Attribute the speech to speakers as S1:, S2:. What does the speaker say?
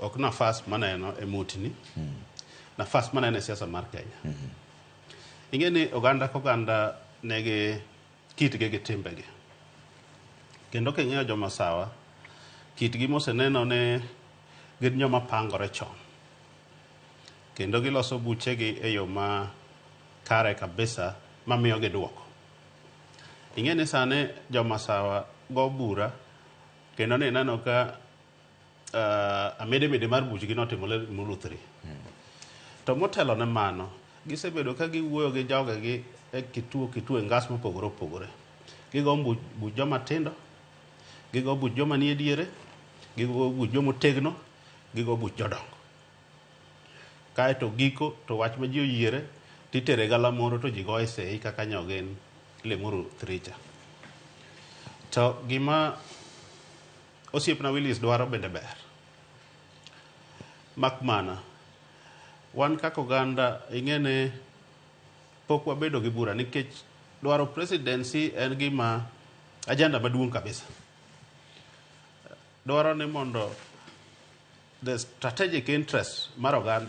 S1: Ok nafas maneno e mutni, nafas maneno e siasa mar Kenya. Ing'e ni oganda ka oganda nigi kitgi gi timbegi. Kendo king'iyo jomasawa, kitgi moseneno ni gin joma pangore chon. Kendo giloso buchegi e yo ma kare kabisa mamiyo gi duoko. Ing'e ni sani jomasawa go bura kendo ni neno ka amidimidi mar buchgi notimo Limuru 3. To motelo ne mano, gisebedo ka giwuoyo gi jogegi e kituo kituo e ngas mopogore opogore. Gigo buch joma tindo, gigo buch joma nie diere, gigo buch joma otegno, gigo buch jodongo. Kaeto giko to wach ma ji oyiere titere galamoro to ji goye sei kaka nyogin Limuru 3 cha. To gima osiepna Willis dwaro bende ber. Mak mana, wan kaka oganda ing'e ni pok wabedo gi bura nikech dwaro presidency en gima agenda maduong' kabisa. Dwaro ni mondo the strategic interest mar oganda.